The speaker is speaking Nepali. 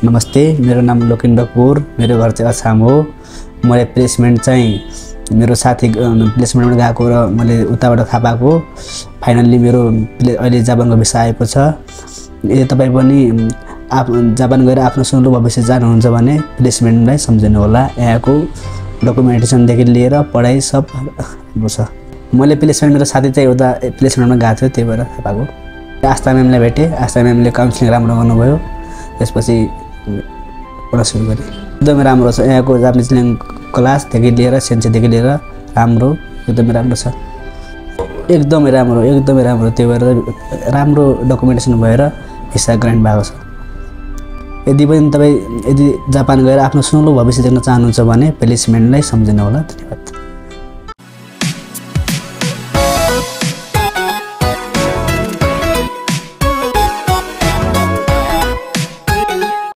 नमस्ते, मेरो नाम लोकेन्द्र कौर, मेरो घर चाहिँ अछाम हो। मैले प्लेसमेन्ट चाहिँ मेरो साथी प्लेसमेन्टमा गएको र मैले उताबाट थाहा पाएको। फाइनल्ली मेरो अहिले जापानको भिसा आएको छ। यदि तपाईँ पनि जापान गएर आफ्नो सुनौलो भविष्य जानुहुन्छ भने प्लेसमेन्टलाई सम्झनु होला। यहाँको डकुमेन्टेसनदेखि लिएर पढाइ सब राम्रो छ। मैले प्लेसमेन्ट मेरो साथी चाहिँ उता प्लेसमेन्टमा गएको थियो, त्यही भएर थाहा पाएको। आस्था म्यामलाई भेटेँ, आस्था म्यामले काउन्सिलिङ राम्रो गर्नुभयो। त्यसपछि पढ्न सुरु गरेँ। एकदमै राम्रो छ यहाँको जापानिज ल्याङ्ग्वेज क्लासदेखि लिएर सेन्सेदेखि लिएर राम्रो, एकदमै राम्रो छ। एकदमै राम्रो। त्यो भएर राम्रो डकुमेन्टेसन भएर भिसा ग्रान्ट भएको छ। यदि पनि तपाईँ जापान गएर आफ्नो सुनौलो भविष्य देख्न चाहनुहुन्छ भने प्लेसमेन्टलाई सम्झनु होला। धन्यवाद।